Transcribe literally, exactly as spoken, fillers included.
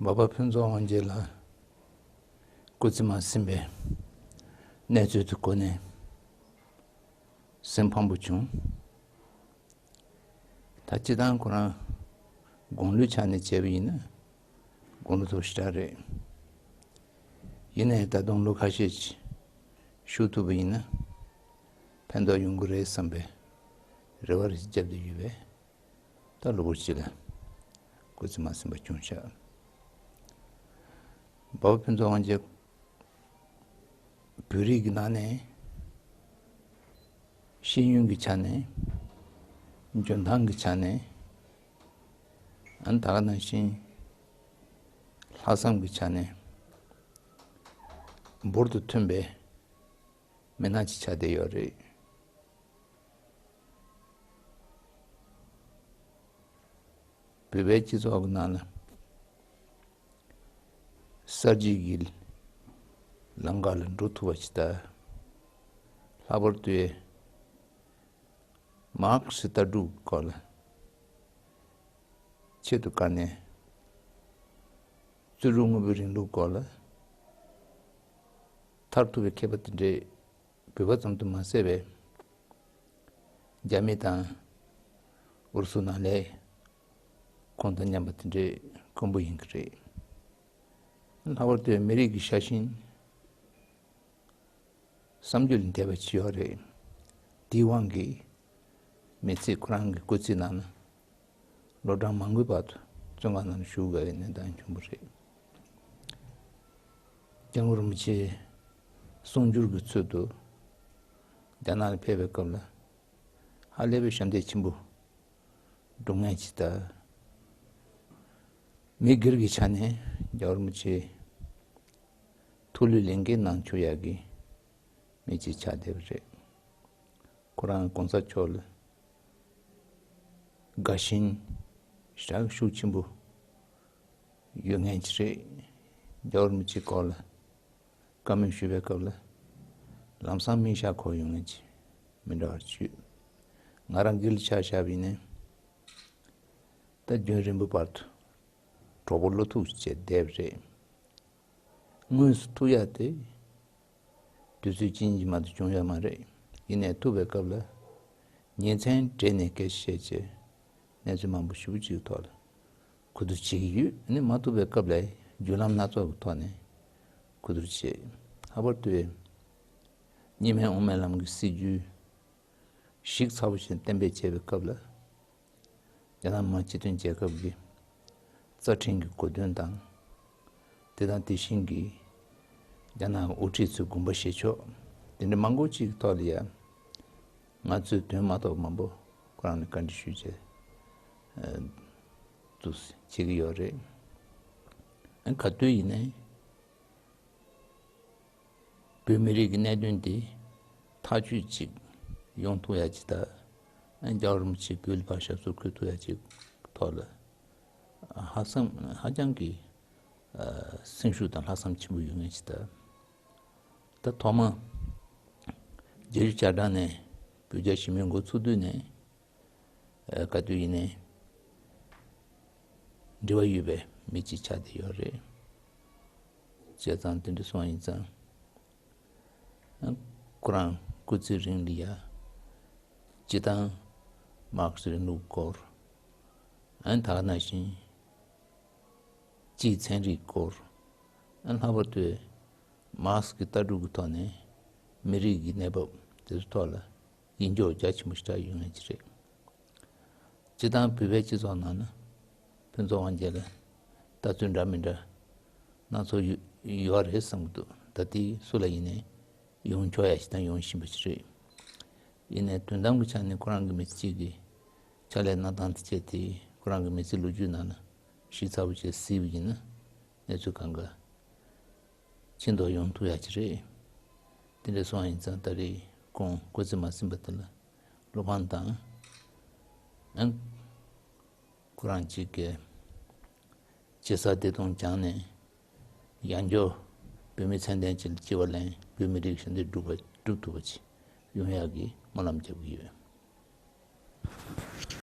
འབའ་པ་ཕུན་ཚོགས་དབང་རྒྱལ་ལགས་སྐུ་ཚེ་མ་ཟིན་པའི་གནས་ཚུལ་དེ་གོ་ནས་སེམས་ཕམ་པོ་བྱུང་། ད་སྤྱིར་བཏང་ཁོ་རང་དགུང་ལོའི་ཆ་ནས་བྱས་པ་ཡིན་ན་དགུང་ལོ་མཐོ་ཤོས་རེད། ཡིན་ནའི་ད་དུང་ལོ་ཁ་ཤས་ཅིག་བཞུགས་ཐུབ་པ་ཡིན་ན་ཕན་ཐོགས་ཡོང་གི་རེད་བསམ་པའི་རེ་བ་རེ་བརྒྱབ་བསྡད་ཡོད་པས། ད་ལོ་བོར་ཅིག་ལ་སྐུ་ཚེ་མ་ཟིན་པ་བྱུང་ཤག་འབའ་པ་ཕུན་ཚོགས་དབང་རྒྱལ་བོད་རིགས་ཀྱི་ནང་ནས་ཤེས་ཡོན་གྱི་ཆ་ནས་འཇོན་ཐང་གི་ཆ་ནས་ཨ་ནི་ད་ག་ནང་བཞིན་ལྷག་བསམ་གྱི་ཆ་ནས་འབུར་དུ་ཐོན་པའི་མི་སྣ་ཅིག་ཆགས་བསྡད་ཡོད་རེད། བོད་པའི་སྤྱི་ཚོགས་ཀྱི་ནང་ལ་གསར་བརྗེ་གི་ལམ་ཁ་ལ་འགྲོ་ཐུབ་པ་ཅིག་དང་། ལྷག་པར་དུ་མར་ཁེ་སི་ལྟ་གྲུབ་སྐོར་ལ་ཆེད་དུ་བཀར་ནས་རྩོད་རུག་དངོས་པོའི་རིང་ལུགས་སྐོར་ལ་མཐར་ཐུག་པའི་མཁས་པ་དེ་འདྲས་བོད་པ་ཙམ་དུ་མ་ཟད་པའི་རྒྱ་མི་དང་ཨུ་རུ་སུ་ནང་ལས་ཁོང་དང་མཉམ་པ་དེ་འདྲའི་དཀོན་པོ་ཡིན་གྱི་རེད། ལྷག་པར་དུ་མི་རིགས་ཀྱི་ཤ་ཞེན་བསམ་རྒྱུད་ལས་འདས་པ་ཅིག་ཡོད་རེད། དེའི་དབང་གིས་མི་ཚེ་ཁོ་རང་གི་སྐུ་ཚེའི་ནང་ན་ལོ་གྲངས་མང་པོའི་བར་དུ་བཙོན་ཁང་ནང་བཞུགས་དགོས་པའི་གནས་སྟངས་བྱུང་བ་རེད། སྐྱབས་མགོན་རིན་པོ་ཆེ་གསུང་སྒྱུར་གྱི་ཚུལ་དུ་རྒྱ་ནག་ལ་ཕེབས་པའི་སྐབས་ལ་ཧ་ལས་པའི་ཞབས་འདེགས་ཆེན་པོ་སྒྲུབ་མཁན་ཅིག་དང་། མི་སྒེར་གྱི་ཆ་ནས་རྒྱལ་བ་རིན་པོ་ཆེ་ཐུགས་ལུས་ལས་འགན་གནང་ཆོག་ཡག་གི་མི་ཅིག་ཆགས་བསྡད་པ་རེད། ཁོ་རང་གོང་ས་མཆོག་ལ་དགའ་ཞེན་ཞེ་དྲག་ཤུགས་ཆེན་པོ་ཡོད་མཁན་ཅིག་རེད། རྒྱལ་བ་རིན་པོ་ཆེའི་སྐོར་ལ་བཀའ་མོལ་ཞུ་བའི་སྐབས་ལ་ལམ་སང་མིག་ཞར་འཁོར་ཡོང་མཁན་ཅིག་མི་འདྲ་བ་ཅིག་ཡོད། ང་རང་སྒེར་ལ་ཆ་བཞག་པ་ཡིན་ན་ད་རྒྱུན་རིང་པོའི་བར་དུ་གྲོགས་པོ་བློ་ཐུག་བྱས་བསྡད་པ་རེད། དངོས་སུ་ཐུག་ཡག་དེ་དུས་ཚོད་གཅིག་གཉིས་མ་གཏོགས་བྱུང་ཡོད་མ་རེད། ཡིན་ནའི་ཐུག་པའི་སྐབས་ལ་ཉིན་མཚན་བྲལ་ནས་སྐད་ཆ་བཤད་བྱས་གནས་ཚུལ་མང་པོ་ཞེ་པོ་ཅིག་གི་ཐོག་ལ་གོ་བསྡུར་བྱེད་ཀྱི་ཡོད། ཨ་ནི་མ་ཐུག་པའི་སྐབས་ལ་བརྒྱུད་ལམ་སྣ་ཚོགས་ཀྱི་ཐོག་ནས་གོ་བསྡུར་བྱེད། ལྷག་པར་དུ་གཉིས་སྨན་དབུ་མའི་ལམ་གྱི་སྲིད་བྱུས་གཞི་རྩ་བོ་ཞིག་གཏན་འབེབས་བྱས་པའི་སྐབས་ལ། རྒྱ་ནག་མི་དམངས་སྤྱི་མཐུན་རྒྱལ་ཁབ་ཀྱི་རྩ་ཁྲིམས་ཀྱི་གོ་དོན་དང་། དེ་དང་དེ་བཞིན་གྱི་རྒྱ་ནག་གི་དབུ་ཁྲིད་ཚོའི་དགོངས་པ་བཞེས་ཕྱོགས་དེ་འདྲ་མང་པོ་ཅིག་གི་ཐོག་ལ་ཡང་ང་ཚོས་དོན་མ་རྟོགས་མང་པོ་ཁོ་རང་ནས་བཀའ་འདྲི་ཞུས་བྱས་ཨ་འདུག་བྱེད་ཀྱི་ཡོད་རེད། ཨ་ག་དུས་ཡིན་ནའི། བོད་མི་རིགས་ཀྱི་གནད་དོན་འདི་ཐག་གཅོད་ཅིག་ཡོང་ཐུབ་ཡ་ཅིག་དང་། རྒྱལ་བ་རིན་པོ་ཆེ་བོད་ལ་ཕར་ཞབས་སོར་འཁོད་ཐུབ་ཡ་ཅིག་ཐོག་ལ་ཧ་སང་ཧ་ཅང་གི་སེམས་ཤུགས་དང་ལྷག་བསམ་ཆེན་པོ་ཡོད་མཁན་ཅིག་དང་། ད་ཐོག་མ་བརྒྱད་ཅུ་གྱ་གྲངས་ནས་བོད་རྒྱ་ཞི་མོལ་འགོ་ཚུགས་དུས་ནས། ག་དུས་ཡིན་ནའི་འབྲེལ་བ་ཡོད་པའི་མི་གཅིག་ཆགས་བསྡད་ཡོད་རེད། བྱས་ཙང་དེ་འདྲ་སོང་ཡིན་ཙང་ཁོ་རང་སྐུ་ཚེ་རིང་ལ་ཡ་སྤྱིར་བཏང་མར་ཁེ་སི་རིང་ལུགས་སྐོར། ཨ་ནི་ད་ག་ནང་བཞིན་སྤྱིའི་ཚན་རིག་སྐོར། ཨ་ནི་ལྷག་པར་དུ་མར་ཁེ་སི་གི་ལྟ་གྲུབ་ཀྱི་ཐོག་ནས་མི་རིགས་ཀྱི་གནས་བབ་དེ་ཚོའི་ཐོག་ལ་ཡིད་འཇོག་རྒྱ་ཆེན་པོ་ཞེ་དྲག་ཡོད་མཁན་ཅིག་རེད། སྤྱིར་བཏང་བོད་པའི་སྤྱི་ཚོགས་ནང་ན་ཕུན་ཚོགས་དབང་རྒྱལ་ལ་ལྟ་ཚུལ་འདྲ་མི་འདྲ་སྣ་ཚོགས་ཡོད་ཡོད་རེད་བསམ་གྱི་འདུག་ད་ལྟའི་སུ་ལ་ཡིན་ནའི་ཡོང་ཆོག་ཡ་ཞིག་དང་ཡོང་བཞིན་པ་ཞིག་རེད། ཡིན་ནའི་དོན་དམ་གྱི་ཆ་ནས་ཁོ་རང་གི་མི་ཚེ་གཅིག་གི་ཕྱག་ལས་གནང་སྟངས་དེ་བྱས་ཏེ་ཁོ་རང་གི་མི་ཚེ་ལོ་རྒྱུས་ནང་ན་ཞིབ་ཚགས་པོ་བྱས་གཟིགས་པ་ཡིན་ན་གནས་ཚུལ་གང་ག་ཕྱིན་ཐོག་ཡོང་ཐུབ་ཡ་ཅིག་རེད། དེ་འདྲ་སོང་ཡིན་ཙང་ད་རེས་ཁོང་སྐུ་ཚེ་མ་ཟིན་པ་དེ་ལ་བློ་ཕམ་དང་། ཨང་། ཁོ་རང་གཅིག་གིས་ཇི་ལྟར་བདེ་ཐང་བྱུང་ནས་ཡང་བསྐྱར་བོད་མི་ཚད་ལྡན་ཅིག་ལ་སྐྱེ་བ་ལེན། བོད་མི་རིགས་ཞི་བདེ་སྒྲུབ་པ་སྒྲུབ་ཐུབ་པ་ཅིག་ཡོང་ཡག་གི་སྨོན་ལམ་རྒྱབ་ཀྱི་ཡོད།